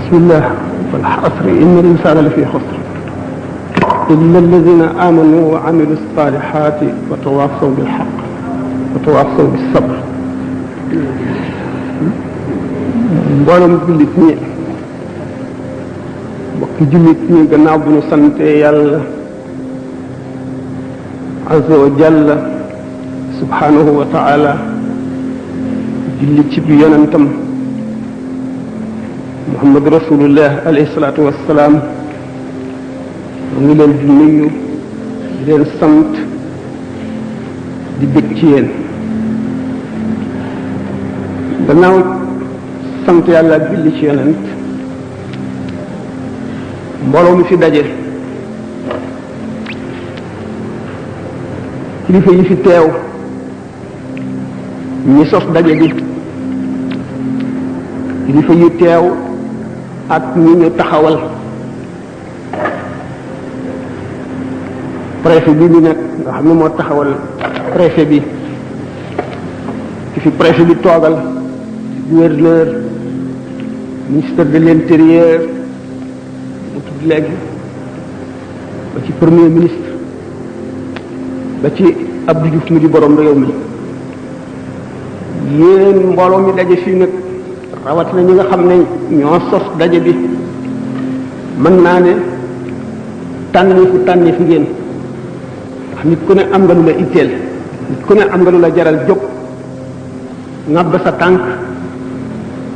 bismillah wal asri inna al-insana la fi xusr illa alladina amanu wa amilu salihati wa tawaasaw bil haqq wa tawaasaw bis sabr. mboolem jullit ñi mbokki jullit ñi gannaaw bu ñu sante yàlla azza wa jalla subhanahu wa taala julli ci bi yonentam Muhammad rasulullah alayhi salaatu wassalaam mu ngi leen di nuyu di leen sant di bëgg ci yéen. gannaaw sant yàlla ak julli ci yonent mbooloo mi fi daje kilifa yi fi teew ñi sos daje bi kilifa yi teew ak ñi ñu taxawal préfet bi ñu nekk nga xam ne moo taxawal préfet bi ki fi préfet bi toogal gouverneur ministre de l'intérieur mu tudd léegi ba ci premier ministre ba ci Abdou Diouf mi di borom réew mi yéen mbooloo mi daje fii nag rawatina ñi nga xam ne ñoo sos daje bi mën naa ne tànni fi ngeen ndax nit ku ne am nga lu la itteel nit ku ne am nga lu la jaral jóg ngàbb sa tànk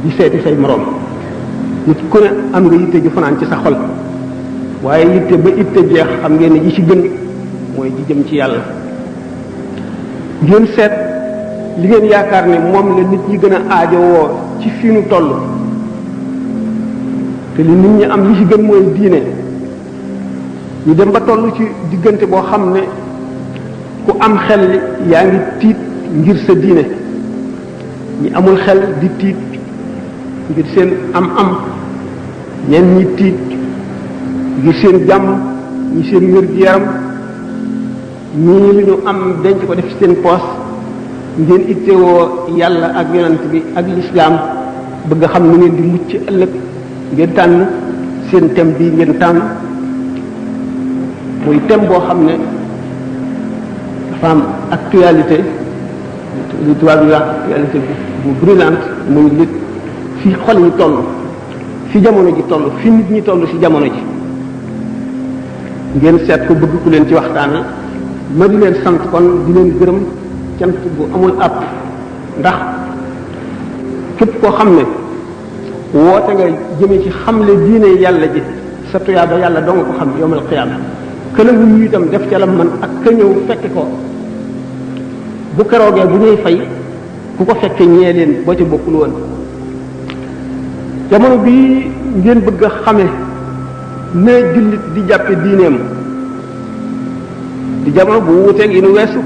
di seeti say moroom nit ku ne am nga yitte ju fanaan ci sa xol waaye yitte ba itte jeex xam ngeen ne ji ci gën mooy ji jëm ci yàlla. ngeen seet li ngeen yaakaar ne moom la nit ñi gën a aajowoo ci fii nu toll te li nit ñi am li ci gën mooy diine ñu dem ba toll ci diggante boo xam ne ku am xel yaa ngi tiit ngir sa diine ñi amul xel di tiit ngir seen am ñenn ñi tiit ngir seen jàmm ñi seen wér-gu-yaram ñii li ñu am denc ko def ci seen poos ngeen ittewoo yàlla ak yonent bi ak lislaam bëgg xam ni ngeen di mucc ëllëg ngeen tànn seen thème bii ngeen tànn muy thème boo xam ne dafa am actualité li tubaab yi wax actualité bu brûlante muy lit fi xol yi toll fi jamono ji toll fi nit ñi toll ci jamono ji ngeen seet ko bëgg ku leen ci waxtaanal ma di leen sant kon di leen gërëm cant bu amul àpp ndax képp koo xam ne woote nga jëme ci xamle diine yàlla ji sa tuyaaba yàlla doo nga ko xam yowmal qiyaama këla ñu itam def ca la man ak ka ñëw fekke ko bu keroogee bu ñuy fay ku ko fekke ñee leen boo ca bokkul woon jamono bii ngeen bëgg a xame ne jullit di jàppe diineem di jamono bu wuuteeg yi nu weesu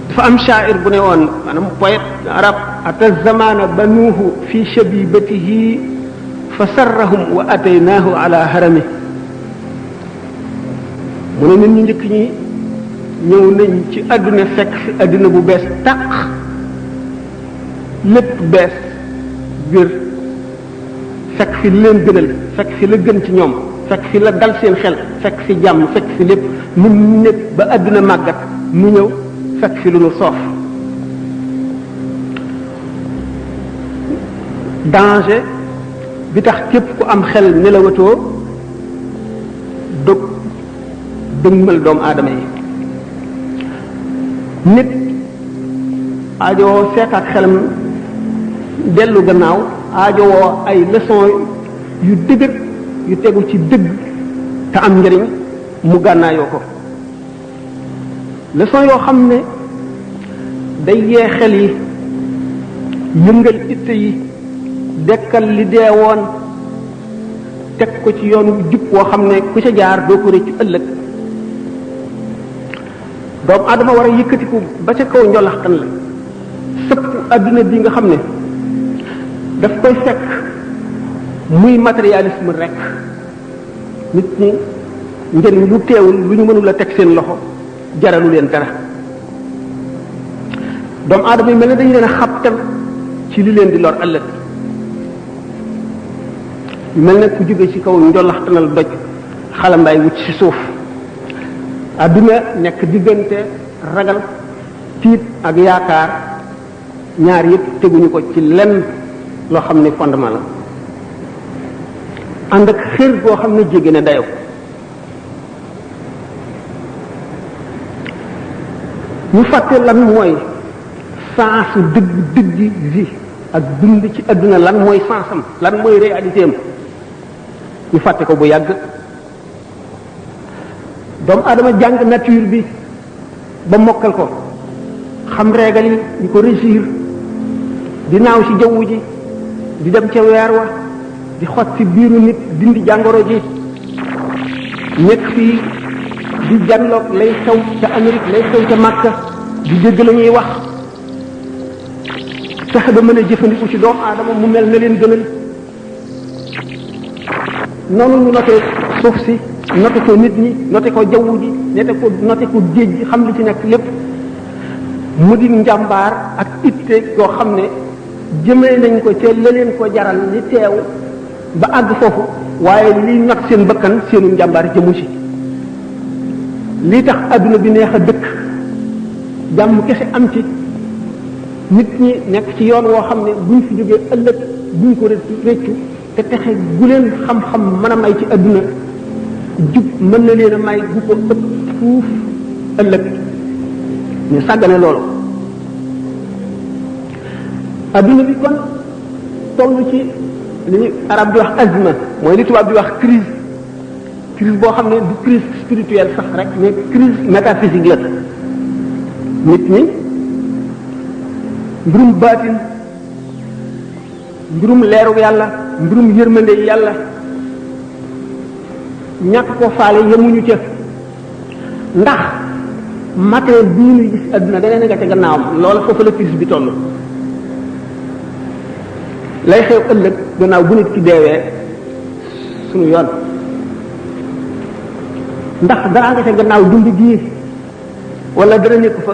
dafa am sha'ir bu ne woon maanaam poète arab ata zamana banuuhu fi shabibatihi fa sarrahum wa ataynaahu ala harami mu ne nit ñu njëkk ñi ñëw nañ ci àdduna fekk fi àdduna bu bees tàq lépp bees biir fekk fi li leen gënal fekk fi la gën ci ñoom fekk fi la dal seen xel fekk fi jàmm fekk fi lépp nu nekk ba àdduna màggat mu ñëw fekk fi lu nu soof danger bi tax képp ku am xel nelawatoo dog dëgmal doomu aadama yi nit aajowoo fekk ak xelam dellu gannaaw aajowoo ay leçon yu dëgër yu tegu ci dëgg te am njëriñ mu gànnaayoo ko leçon yoo xam ne day yee xel yi yëngal itte yi dekkal li dee woon teg ko ci yoon wu jub woo xam ne ku ca jaar doo ko rëccu ëllëg doomu aadama war a yëkkatiku ba ca kaw njolaxtan la sëpp adduna bi nga xam ne daf koy fekk muy matérialisme rek nit ñi njëriñ lu teewul lu ñu mënul a teg seen loxo jaralu leen dara doomu aadama yi mel ne dañu leen a xabtal ci li leen di lor ëllëg mel ne ku jóge ci kaw njolaxtanal doj xalambaay wut ci suuf adduna nekk diggante ragal tiit ak yaakaar ñaar yëpp teguñu ko ci lenn loo xam ne fondement la ànd ak xër goo xam ne jéggi na dayo ñu fàtte lan mooy sensu dëgg vie ak dund ci adduna lan mooy sensam lan mooy réalité am ñu fàtte ko bu yàgg doomu aadama jàng nature bi ba mokkal ko xam régal yi di ko régir di naaw ci jaww ji di dem ca weer wa di xot ci biiru nit dindi jàngoro ji nekk fii di janloog lay xew ca Amérique lay xew ca Makka di dégg la ñuy wax tax ba mën a jëfandiku ci doomu aadama mu mel na leen gënal noonu ñu noté suuf si noté ko nit ñi noté ko jaww ji noté ko géej gi xam li ci nekk lépp mu di njàmbaar ak itte yoo xam ne jëmee nañ ko ca la leen ko jaral li teew ba àgg foofu waaye liy not seen bakkan seenu njàmbaar jëmu ci lii tax adduna bi neex a dëkk jàmm kese am ci nit ñi nekk ci yoon woo xam ne buñ fi jógee ëllëg buñ ko réccu te texe gu leen xam-xam mën a may ci adduna jub mën na leen a may gu ko ëpp fuuf ëllëg ñu sàggane loolu adduna bi kon toll ci li ñu arab di wax azma mooy li tubaab di wax crise boo xam ne du crise spirituelle sax rek mais crise métaphysique la nit ñi mbirum baatin mbirum leeru yàlla mbirum yërmande yàlla ñàkk ko faale yemuñu ca ndax matériel bii ñuy gis adduna daneen nga ca gannaawam loola foofu la crise bi toll lay xew ëllëg gannaaw bu nit ki deewee suñu yoon ndax dara nga ca gannaaw dund gii wala dara nekk fa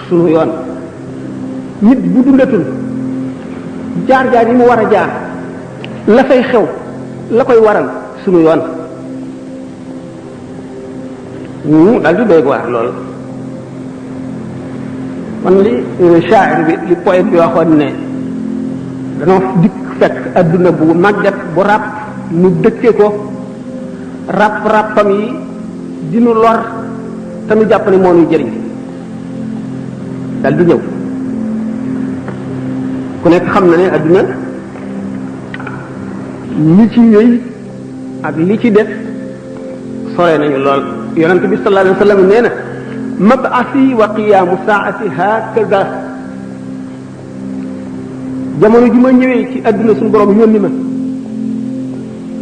suñu yoon nit bu dundatul jaar-jaar yi mu war a jaar la fay xew la koy waral suñu yoon daal di doy waar lool man li shaa'ir bi li poète bi waxoon ne danoo dikk fekk adduna bu màggat bu ràpp nu dëkke ko ràpp-ràppam yi dinu lor te nu jàpp ne moo nuy jëriñ dal di ñëw ku nekk xam na ne adduna li ci wéy ak li ci def sore nañu lool yonent bi sallallahu alayhi wa sallam nee na mab'asi wa qiyaamu saa'ati hakaza jamono ji ma ñëwee ci adduna suñu borom yónni ma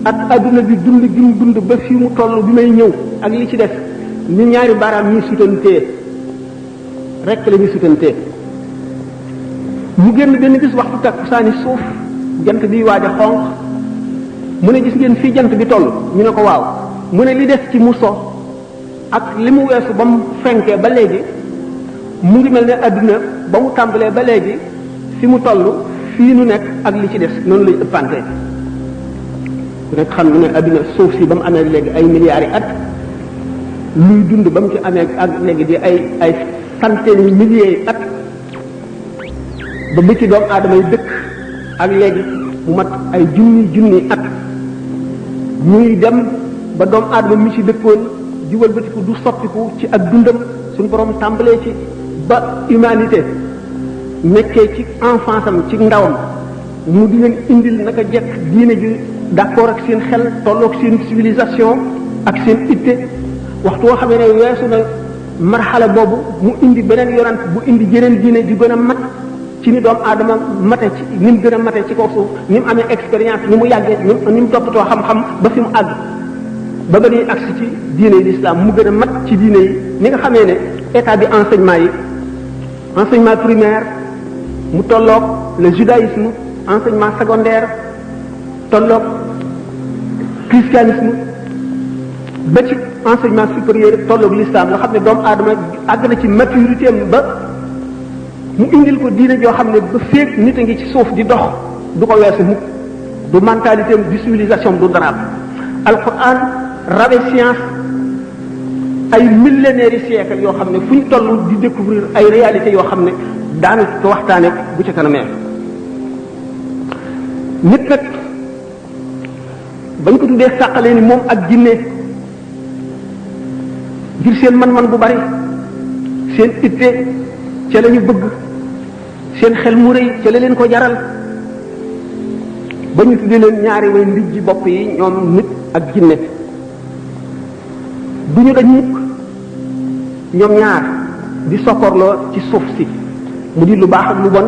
ak adduna bi dund gi mu dund ba fi mu toll bi may ñëw ak li ci def ni ñaari baaraam ñuy sutantee rek la ñuy sutantee mu génn benn gis waxtu takkusaani suuf jant bi waaj a xonq mu ne gis ngeen fii jant bi toll ñu ne ko waaw mu ne li des ci mu so ak li mu weesu ba mu fenkee ba léegi mu ngi mel ne adduna ba mu tàmbalee ba léegi fi mu toll fii nu nekk ak li ci des noonu lay ëppantee ku nekk xam ne adduna suuf si ba mu amee léegi ay milliards yi at luy dund ba mu ci amee ak léegi di ay centaines yi milliers yi at ba bi ci doomu aadama yi dëkk ak léegi mu mat ay junni at ñuy dem ba doomu aadama mi ci dëkkoon di wëlbatiku du soppiku ci ak dundam suñu borom tàmbalee ci ba humanité nekkee ci enfance am ci ndawam mu di leen indil naka jekk diine ji d'accord ak seen xel tolloog seen civilisation ak seen itte waxtu woo xamee ne weesu na marxala boobu mu indi beneen yonant bu indi jeneen diine di gën a mat ci ni doomu aadama mate ci ni mu gën a mate ci kaw suuf ni mu amee expérience ni mu yàggee ni mu toppatoo xam-xam ba fi mu àgg ba ba ñuy agsi ci diine yi l'islam mu gën a mat ci diine yi ni nga xamee ne état bi enseignement primaire mu tolloog le judaïsme enseignement secondaire tolloog christianisme ba ci enseignement supérieur tolloog l'islam nga xam ne doomu aadama àgg na ci maturité am ba mu indil ko diine joo xam ne ba féeg nit a ngi ci suuf di dox du ko weesu mukk du mentalité du civilisation du dara alquran rabe science ay millénaires yi siècle yoo xam ne fu ñu toll di découvrir ay réalités yoo xam ne daanu ko waxtaane bu ca kanamee nit nag bañ ko tuddee sàqalee ni moom ak jinne ngir seen man-man bu bari seen itte ca la ñu bëgg seen xel mu rëy ca la leen ko jaral ba ñu tuddee leen ñaari way ndijji bopp yi ñoom nit ak jinne du ñu dañ mukk ñoom ñaar di sokkorloo ci suuf si mu di lu baax ak lu bon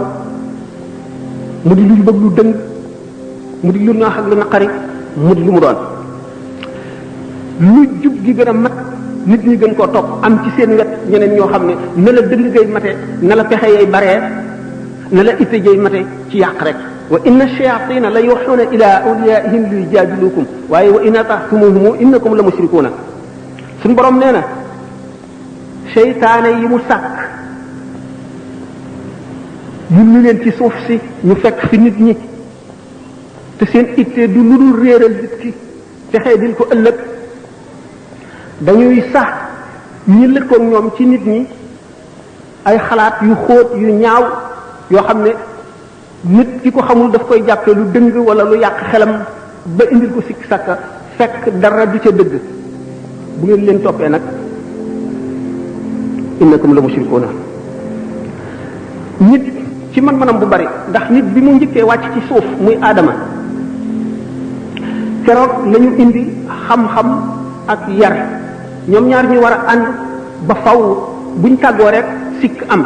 mu di lu bëgg lu dëng mu di lu neex ak lu naqari mu di lu mu doon lu jub gi gën a mat nit ñi gën koo topp am ci seen wet ñeneen ñoo xam ne na la dëng gay mate na la pexe yay baree na la itte jay mate ci yàq rek wa inna shayatina la yuxuuna ila awliyaihim li yujadilukum waaye wa in atahtumuhum innakum la mushrikuuna suñu borom nee na seytaane yi mu sàkk yulli leen ci suuf si ñu fekk fi nit ñi te seen itte du lu dul réeral nit ki texee dil ko ëllëg dañuy sax ñi lëkkoog ñoom ci nit ñi ay xalaat yu xóot yu ñaaw yoo xam ne nit ki ko xamul daf koy jàppee lu dëng wala lu yàq xelam ba indil ko sikk sàkka fekk dara du ca dëgg bu ngeen leen toppee nag innakum la mushrikuuna nit ci man-manam bu bari ndax nit bi mu njëkkee wàcc ci suuf muy aadama keroog lañu indi xam-xam ak yar ñoom ñaar ñu war a ànd ba faw buñ tàggoo rek sikk am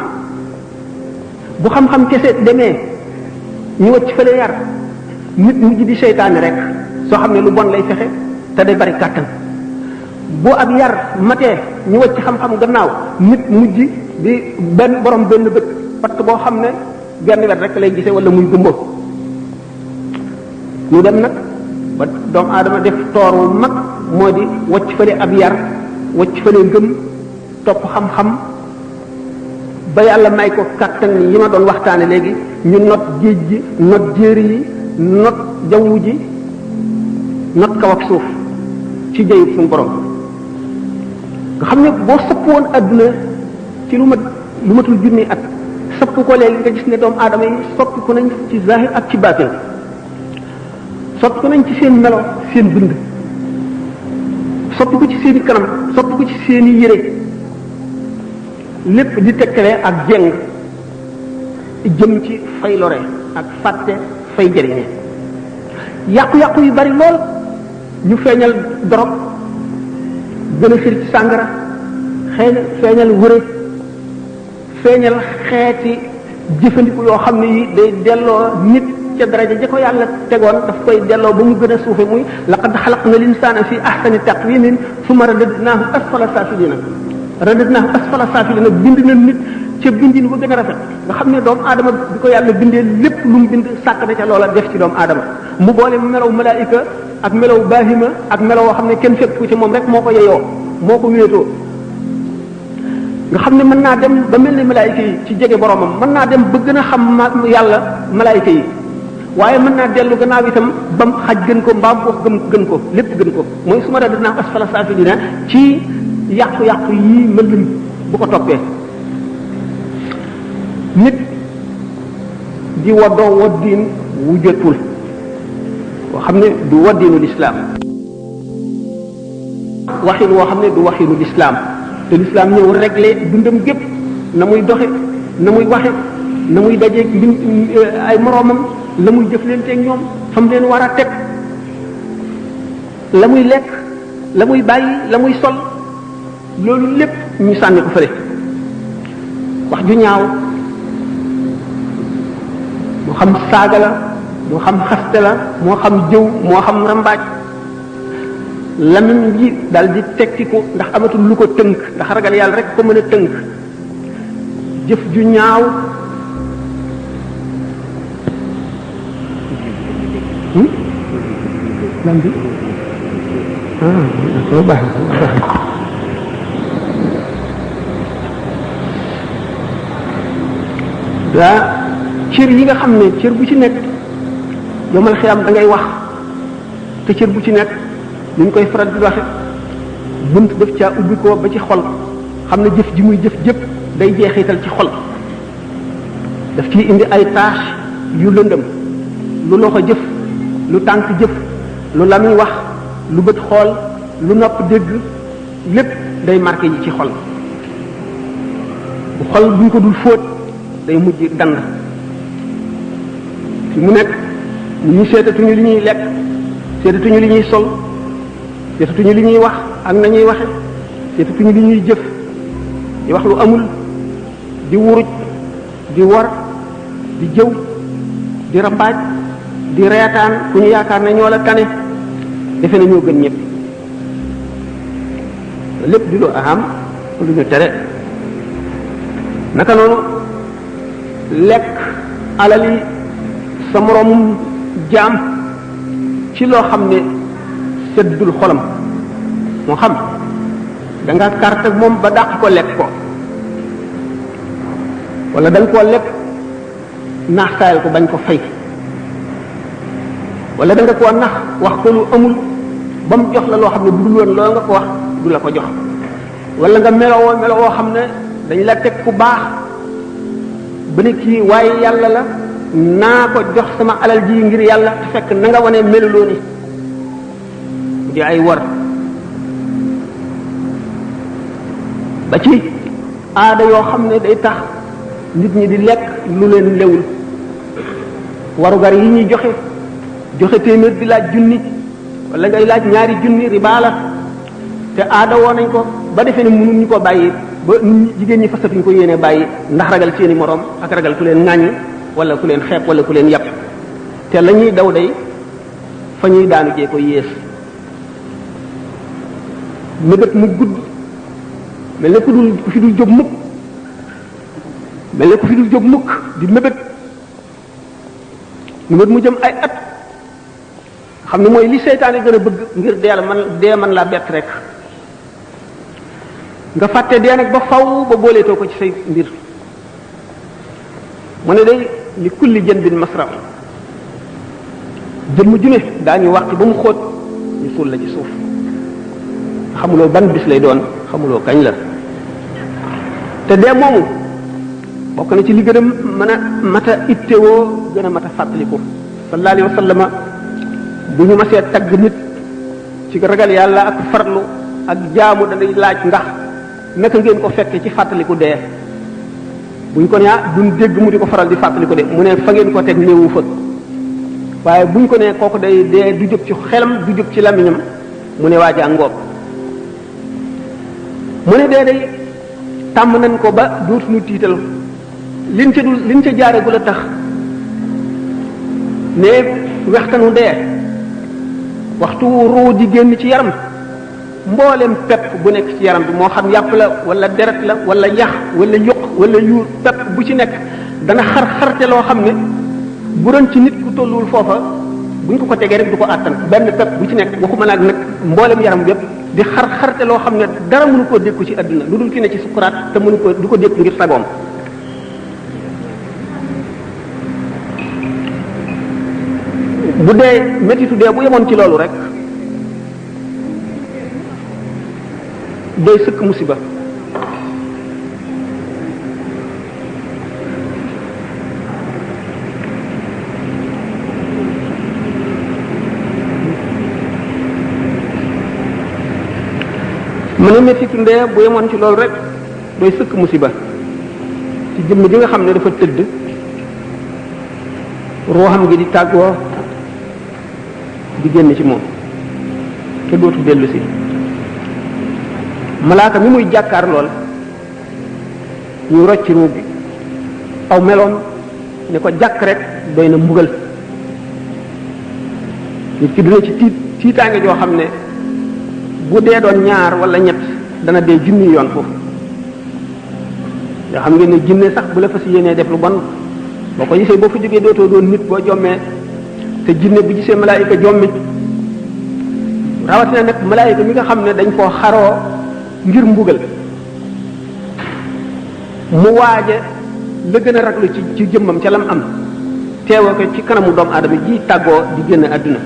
bu xam-xam kese demee ñu wacc fële yar nit mujj di seytaane rek soo xam ne lu bon lay fexe te day bari kàttan bu ab yar matee ñu wacc xam-xam gannaaw nit mujj di benn borom benn bët parce que boo xam ne genn wet rek lay gisee wala muy gumbo ñu dem nag ba doomu aadama def toor wu mag moo di wacc fële ab yar wacc fële ngëm topp xam-xam ba yàlla may ko kattan yi ma doon waxtaane léegi ñu not géej gi not jéeri yi not jaww ji not kaw ak suuf ci jëyub suñu borom nga xam ne boo sëpp woon adduna ci lu matul junni at sëpp ko léegi nga gis ne doomu aadama yi soppi ko nañ ci zahir ak ci baatin soppi ko nañ ci seen melo seen bind soppi ko ci seeni kanam soppi ko ci seeni yére lépp di tekkale ak jeng jëm ci fay lore ak fàtte fay jëriñe yàqu-yàqu yu bari lool ñu feeñal dorog gën a xir ci sàngara feeñal wëre feeñal xeeti jëfandiku yoo xam ne yi day delloo nit ca daraja ja ko yàlla tegoon daf koy delloo ba mu gën a suufe muy laqad xalaqna linsaana fi ahsani taqwimin summa radadnaahu asfala saafilina bind na nit ca bindin ba gën a rafet nga xam ne doomu aadama bi ko yàlla bindee lépp lu mu bind sàkk na ca loola def ci doomu aadama mu boole melaw malaayika ak melaw baahima ak melaw woo xam ne kenn fekk ko ci moom rek moo ko yeyoo moo ko wéetoo nga xam ne mën naa dem ba mel ni malaayika yi ci jege boromam mën naa dem ba gën a xam yàlla malaayika yi waaye mën naa dellu gannaaw itam bam xaj gën ko mbaam ko gën ko lépp gën ko mooy su ma da dinaa asfala saafilina ci yàqu-yàqu yii ma lim bu ko toppee nit di waddoo waddiin wu jotul woo xam ne du waddiinu lislaam waxin woo xam ne du waxinu lislaam te lislaam ñëw réglé dundam gépp na muy doxe na muy waxe na muy dajeeg ay moroomam la muy jëflanteeg ñoom fam leen war a teg la muy lekk la muy bàyyi la muy sol loolu lépp ñu sànni ko fële wax ju ñaaw moo xam saaga la moo xam xaste la moo xam jëw moo xam rambaaj lamiñ ji dal di tekkiku ndax amatul lu ko tënk ndax ragal yàlla rek ko mën a tënk jëf ju ñaaw lan bi soo baax daa cër yi nga xam ne cër bu ci nekk yomal xiyam da ngay wax te cër bu ci nekk ni ñu koy faral di waxe bunt def caa ubbi ko ba ci xol xam ne jëf ji muy jëf jëpp day jeexital ci xol daf ciy indi ay tâche yu lëndëm lu loxo jëf lu tànk jëf lu lamiñ wax lu bët xool lu nopp dégg lépp day marqué yi ci xol bu xol buñ ko dul fóot day mujj dand fi mu nekk ñu seetatuñu li ñuy lekk seetatuñu li ñuy sol seetatuñu li ñuy wax ak nañuy waxe seetatuñu li ñuy jëf di wax lu amul di wuruj di wor di jëw di rambaaj di reetaan ku ñu yaakaar ne ñoo la tane defe na ñoo gën ñëpp lépp di lu aham lu ñu tere naka noonu lekk alali sa moroomum jaam ci loo xam ne seddul xolam moo xam da nga carte moom ba dàq ko lekk ko wala da nga koo lekk naax saayal ko bañ ko fay wala da nga koo nax wax ko lu amul ba mu jox la loo xam ne bu dul woon loo nga ko wax du la ko jox wala nga melowoo xam ne dañ la teg ku baax ba ne kii waaye yàlla la naa ko jox sama alal ji ngir yàlla te fekk na nga wane meluloo ni di ay war ba ci aada yoo xam ne day tax nit ñi di lekk lu leen lewul warugar yi ñuy joxe téeméer di laaj junni wala ngay laaj ñaari junni riba la te aada woo nañ ko ba defee ne mënuñ ñu ko bàyyi ba jigéen ñi fasatuñ ko yéene bàyyi ndax ragal seeni moroom ak ragal ku leen ŋàññ wala ku leen xeeb wala ku leen yàpp te la ñuy daw day fa ñuy daanu jee ko yées mébét mu gudd mel ne ku fi dul jóg mukk mel ne ku fi dul jóg mukk di mébét mu jëm ay at xam ne mooy li seytaane gën a bëgg ngir dee man laa bett rek nga fàtte dee nag ba faw ba booleetoo ko ci say mbir mu ne day li kulli jëndin masram jëmm ju ne daañu wàqi ba mu xóot ñu suul la ci suuf xamuloo ban bis lay doon xamuloo kañ la te dee moomu bokk na ci li gën a mën a mat a ittewoo gën a mat a fàttaliku sallallahu alayhi wa sallama bu ñu masee tagg nit ci ragal yàlla ak farlu ak jaamu danay laaj ndax naka ngeen ko fekke ci fàttaliku dee buñ ko ne duñ dégg mu di ko faral di fàttaliku de mu ne fa ngeen ko teg néewu fa waaye buñ ko ne kooku day dee du jóg ci xelam du jóg ci lamiñam mu ne waajaa ngoog mu ne dee day tàmm nañ ko ba dootuñu tiital liñ ca jaaregul a tax ne wextanu dee waxtu ruu di génn ci yaram mboolem pepp bu nekk ci yaram bi moo xam yàpp la wala deret la wala yax wala yuq wala yuur pepp bu ci nekk dana xarte loo xam ne bu doon ci nit ku tolluwul foofa buñ ko tegee rek du ko àttan benn pepp bu ci nekk waxuma nag mboolem yaram bi yépp di xarte loo xam ne dara mënu koo dékku ci àdduna lu dul ki ne ci sukuraat te mënu ko du ko dékku ngir sagoom bu dee métitu dee bu yemoon ci loolu rek doy sëkk musiba mu ne métitu ndee bu yemoon ci loolu rek doy sëkk musiba ci jëmm ji nga xam ne dafa tëdd ruuxam gi di tàggoo di génn ci moom te dootu dellu si malaaka mi muy jàkkaar lool ñu rocc ruu bi aw meloon ne ko jàkk rek doy na mbugal nit ki dina ci tiitaange joo xam ne bu dee doon ñaar wala ñett dana dee junni yoon foofu yoo xam ngeen ne jinne sax bu la fas yéenee def lu bon boo ko gisee boo fa jógee dootoo doon nit boo jommee te jinne bu gisee malaayika jommi rawatina nag malaayika mi nga xam ne dañ koo xaroo ngir mbugal mu waaje la gën a raglu ci jëmmam ca lam am teewoo ko ci kanamu doomu aadama ji tàggoo di génn àdduna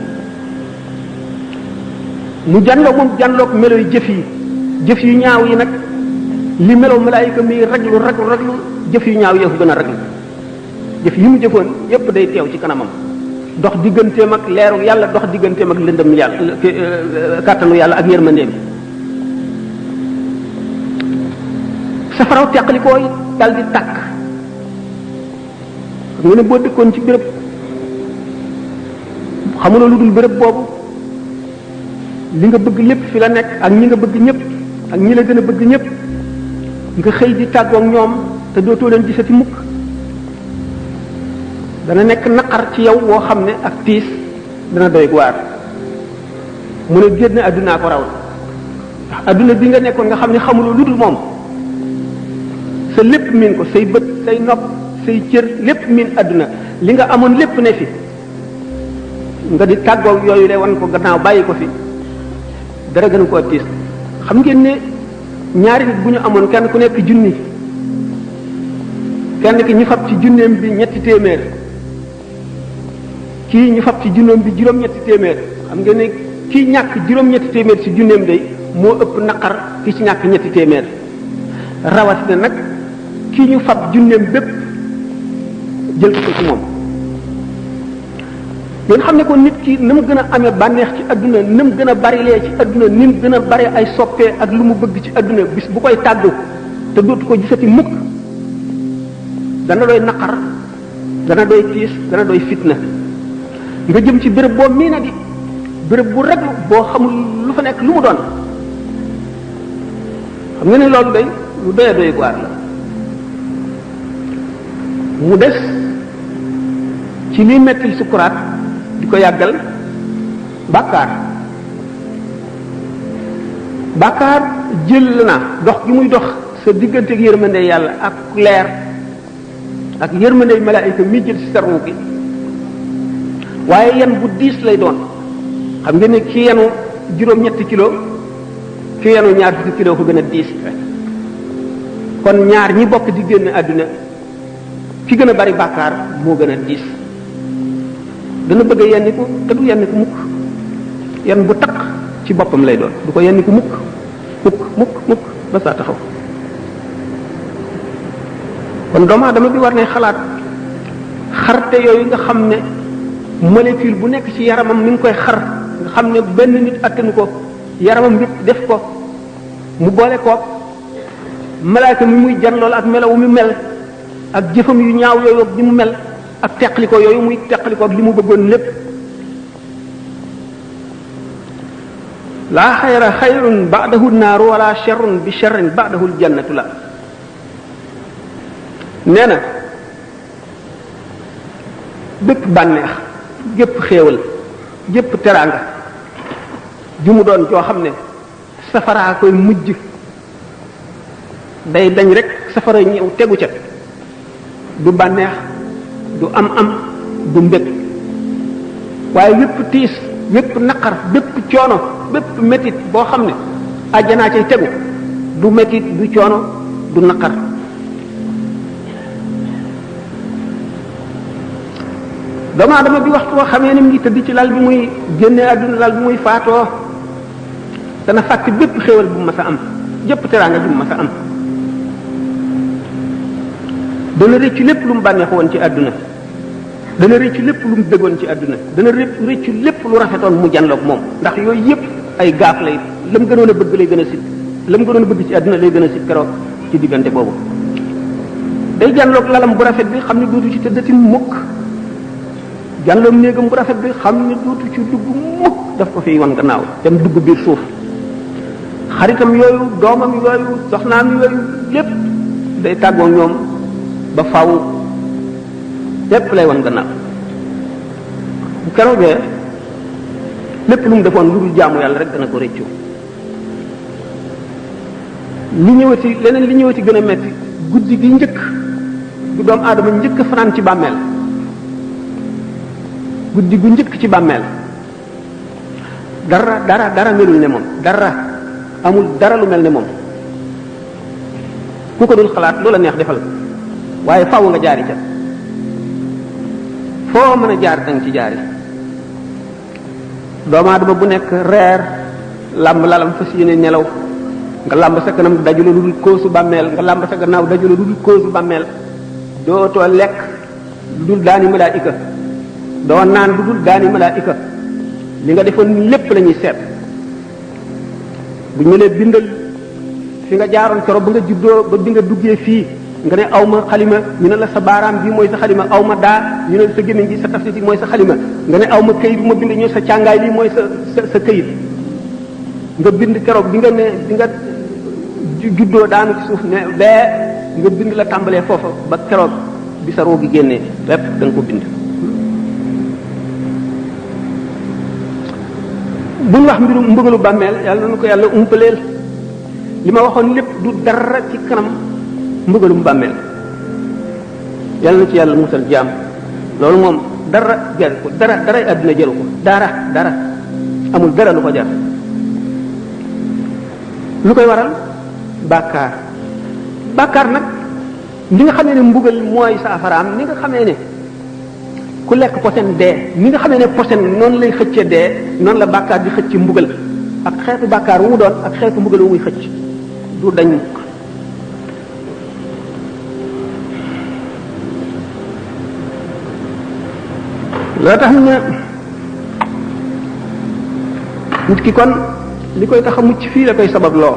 mu janloog moom janloog melo yu jëf yu ñaaw yi nag li melo malaayika mi raglu jëf yu ñaaw yëfu gën a raglu jëf yi mu jëfoon yépp day teew ci kanamam dox digganteem ak leeru yàlla dox digganteem ak lëndëm yàlla kàttanu yàlla ak yërmandeem safaraw teqalikoo yi dal di tàkk xam nga ne boo dëkkoon ci béréb xamuloo lu dul béréb boobu li nga bëgg lépp fi la nekk ak ñi nga bëgg ñëpp ak ñi la gën a bëgg ñëpp nga xëy di tàggoog ñoom te dootoo leen gisati mukk dana nekk naqar ci yow woo xam ne ak tiis dana doy waar mu ne génn àddunaa ko raw ndax àdduna bi nga nekkoon nga xam ne xamuloo lu dul moom sa lépp miin ko say bët say nopp say cër lépp miin àdduna li nga amoon lépp ne fi nga di tàggoog yooyu de wan ko gannaaw bàyyi ko fi dara gën koo tiis xam ngeen ne ñaari nit bu ñu amoon kenn ku nekk junni kenn ki ñu fab ci junneem bi ñetti téeméer kii ñu fab ci junneem bi juróom-ñetti téeméer xam ngeen ne kii ñàkk juróom-ñetti téeméer ci junneem day moo ëpp naqar ki ci ñàkk ñetti téeméer rawatina nag kii ñu fab junneem bépp jël ko ci moom ngeen xam ne ko nit ki na mu gën a amee bànneex ci adduna na mu gën a barilee ci adduna ni mu gën a bari ay soppee ak lu mu bëgg ci adduna bis bu koy tàggu te dootu ko gisati mukk dana doy naqar dana doy tiis dana doy fitna nga jëm ci béréb boo mii na di béréb bu reglu boo xamul lu fa nekk lu mu doon xam nga ne loolu day lu doy doy waar la mu des ci liy mettil sukuraat di ko yàggal bàkkaar jël na dox gi muy dox sa diggante ak yërmande yàlla ak leer ak yërmande malaayika mi jël ci sa ruu gi waaye yan bu diis lay doon xam nga ne ki yenu juróom-ñetti kilo ki yenu ñaar fukki kilo ko gën a diis kon ñaar ñi bokk di génn àdduna ki gën a bari bàkkaar moo gën a diis dana bëgg a yenniku te du yenniku mukk yan bu taq ci boppam lay doon du ko yenniku mukk ba saa taxaw kon doomu aadama bi war ne xalaat xarte yooyu nga xam ne molécule bu nekk ci yaramam mi ngi koy xar nga xam ne benn nit attanu ko yaramam bi def ko mu boole ko malaaka mi muy jan lool ak melawu mi mel ak jëfam yu ñaaw yooyu ni mu mel ak teqliko yooyu muy teqliko ak li mu bëggoon lépp laa xayra xayrun ba'dahu naaru wala sharrun bi sharrin ba'dahu aljannatu la nee na bépp bànneex gépp xéewal gépp teraanga ju mu doon joo xam ne safaraa koy mujj day dañ rek safara ñëw tegu ca du bànneex du am du mbég waaye wépp tiis wépp naqar bépp coono bépp métit boo xam ne àjjanaa cay tegu du métit du coono du naqar doomu aadama bi waxtu boo xamee ni mu ngi tëdd ci lal bi muy génnee àdduna lal bi muy faatoo dana fàtte bépp xéewal bu mas a am jëpp teraanga bu mas a am dana rëccu lépp lu mu bànneexu woon ci àdduna dana rëccu lépp lu mu bëggoon ci àdduna dana rëccu lépp lu rafetoon mu janloog moom ndax yooyu yëpp ay gaaf lay la mu gënoon a bëgg lay gën a sit la mu gënoon a bëgg ci àdduna lay gën a sit keroog ci diggante boobu day janloog lalam bu rafet bi xam ne dootu ci tëddati mukk janloog néegam bu rafet bi xam ne dootu ci dugg mukk daf ko fiy wan gannaaw dem dugg biir suuf xaritam yooyu doomam yooyu soxnaam yooyu lépp day tàggoo ñoom ba faw lépp lay wan gannaaw bu keroogee lépp lu mu defoon lu dul jaamu yàlla rek dana ko réccu li ñëwati leneen li ñëwati gën a metti guddi gi njëkk gu doomu aadama njëkk fanaan ci bàmmeel guddi gu njëkk ci bàmmeel dara melul ne moom dara amul dara lu mel ne moom ku ko dul xalaat loola neex defal waaye faaw nga jaari ca foo mën a jaar danga ci jaari doomu aadama bu nekk reer làmb lalam fas yéene nelaw nga làmb sa kanam daju la lu dul kóosu bàmmeel nga làmb sa gannaaw daju la lu dul kóosu bàmmeel dootoo lekk lu dul daani malaayika doo naan lu dul daani malaayika li nga defoon lépp la ñuy seet bu ñu lee bindal fi nga jaaroon keroog ba nga juddoo ba bi nga duggee fii nga ne aw ma xalima ñu ne la sa baaraam bii mooy sa xalima aw ma daa ñu ne la sa gémmiñ gi sa tafsir mooy sa xalima nga ne aw ma këyit bu ma bind ñu sa càngaay lii mooy sa këyit nga bind keroog bi nga ne bi nga juddoo daanu ci suuf ne bee nga bind la tàmbalee foofa ba keroog bi sa roo gi génnee lépp da nga ko bind buñ wax mbirum mbëgalu bàmmeel yàlla na ko yàlla umpaleel li ma waxoon lépp du dara ci kanam mbëgalum bàmmeel yàlla na ci yàlla musal jaam loolu moom dara jar ko dara àdduna jaru ko dara amul dara lu ko jar lu koy waral bàkkaar nag li nga xamee ne mbugal mooy saafaraam ni nga xamee ne ku lekk posen dee ni nga xamee ne posen noonu lay xëcce dee noonu la bàkkaar di xëcc mbugal ak xeetu bàkkaar wu mu doon ak xeetu mbugal wu muy xëcc du dañ loo tax ne nit ki kon li koy tax a mucc fii la koy sabab loo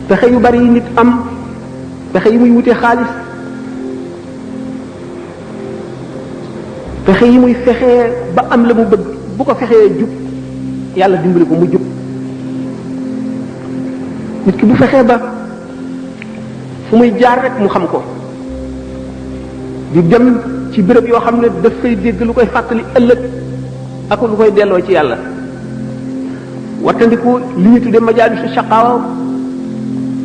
pexe yu bari yi nit am pexe yi muy wute xaalis pexe yi muy fexee ba am la mu bëgg bu ko fexee jub yàlla dimbali ko mu jub nit ki bu fexee ba fu muy jaar rek mu xam ko di dem ci béréb yoo xam ne daf koy dégg lu koy fàttali ëllëg ak lu koy delloo ci yàlla wattandiku li ñu tuddee majaalisu shaqaawa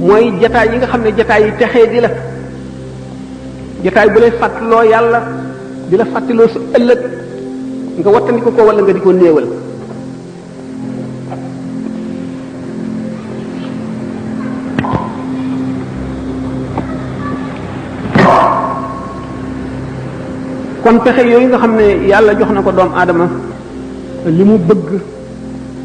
mooy jataay yi nga xam ne jataay yi texee di la jataay bu lay fàttaloo yàlla di la fàttaloo su ëllëg nga wattandiku ko wala nga di ko néewal kon pexe yooyu nga xam ne yàlla jox na ko doomu aadama li mu bëgg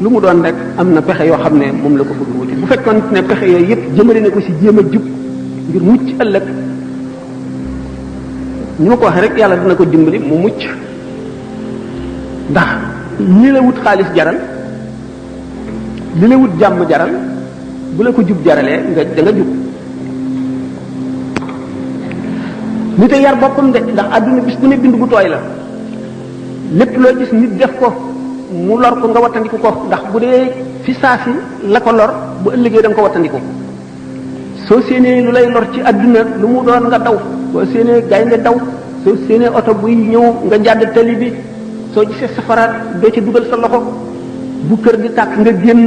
lu mu doon rek am na pexe yoo xam ne moom la ko bëgg wuti bu fekkoon ne pexe yooyu yëpp jëmale na ko ci jéem a jub ngir mucc ëllëg ñu ma ko waxee rek yàlla dina ko dimbali mu mucc ndax li la wut xaalis jaral li la wut jàmm jaral bu la ko jub jaralee nga da nga jub nit a yar boppam de ndax àdduna bis bu ne bind bu tooy la lépp loo gis nit def ko mu lor ko nga wattandiku ko ndax bu dee fi saa si la ko lor bu ëllëgee da nga ko wattandiku soo séenee lu lay lor ci àdduna lu mu doon nga daw soo séenee gaynde daw soo séenee oto buy ñëw nga jàdd tali bi soo gisee safaraat doo ci dugal sa loxo bu kër gi tàkk nga génn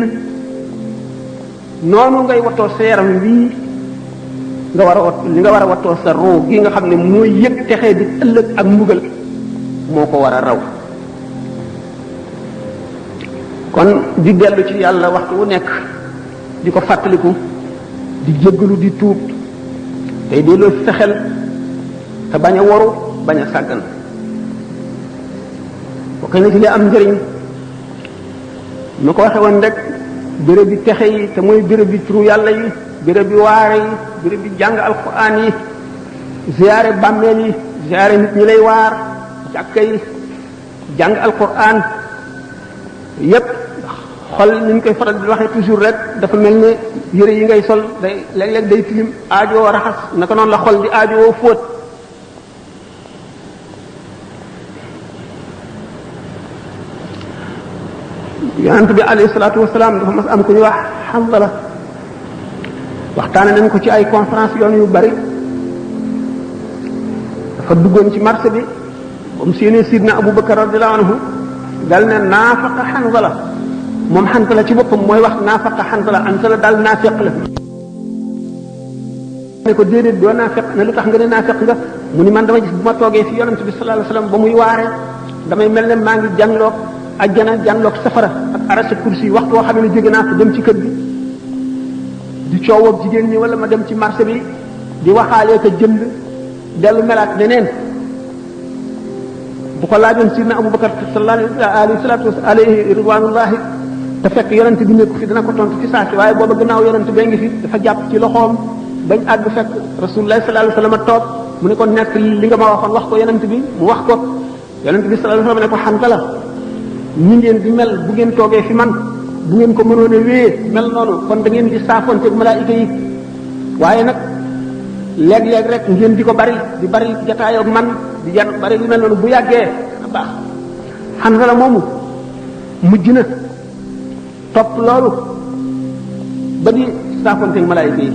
noonu ngay wattoo sa yaram wii nga war a wat li nga war a wattoo sa roo gi nga xam ne mooy yëg texee di ëllëg ak mbugal moo ko war a raw kon di dellu ci yàlla waxtu wu nekk di ko fàttaliku di jéggalu di tuub tey delloo sa xel te bañ a waru bañ a sàggan bokk na ci li am njëriñ ma ko waxe woon rek béréb bi texe yi te mooy béréb bi turu yàlla yi béréb bi waare yi béréb bi jàng alquran yi ziyaare bàmmeel yi ziyaare nit ñi lay waar jàkka yi jàng alquran yépp xol ni ñu koy faral di waxee toujours rek dafa mel ne yére yi ngay sol day léeg-léeg day tilim aajoo raxas naka noonu la xol di aajoo fóot yonent bi alayhi salaatu wasalaam dafa mas am ku ñu wax Hanzala waxtaane nañ ko ci ay conférence yoon yu bari dafa duggoon ci marché bi ba mu séenee sidna Abu Bakar radiyallahu anhu dal ne naafaqa Hanzala moom Hanzala ci boppam mooy wax naafaqa Hanzala daal naafeq la ne ko déedéet doo naafeq ne lu tax nga ne naafeq nga mu ni man dama gis bu ma toogee fi yonent bi sallallahu alayhi wasallam ba muy waare damay mel ne maa ngi jànloog ajjana jànloog safara ak arasa kursi waxtu woo xam ne jóge naa ko dem ci kër gi di coow ak jigéen ñi wala ma dem ci marché bi di waxaalee ko jënd dellu melaat leneen bu ko laajoon sidna Abubakar sallallahu alayhi ridwanullahi te fekk yonent bi nekk fi dana ko tontu ci saasi waaye booba gannaaw yonent bee ngi fi dafa jàpp ci loxoom bañ àgg fekk rasulullah sallallahu alayhi wasallam toog mu ne ko nekk li nga ma waxoon wax ko yonent bi mu wax ko yonent bi sallallahu alayhi wasallam ne ko Hanzala ñi ngeen di mel bu ngeen toogee fi man bu ngeen ko mënoon a wéyee mel noonu kon da ngeen di saafonte ak malaayika yi waaye nag léeg-léeg rek ngeen di ko bari di bari jataayoo ak man di jar bari lu mel noonu bu yàggee a baax Hanzala moomu mujj na topp loolu ba di saafonte ak malaayika yi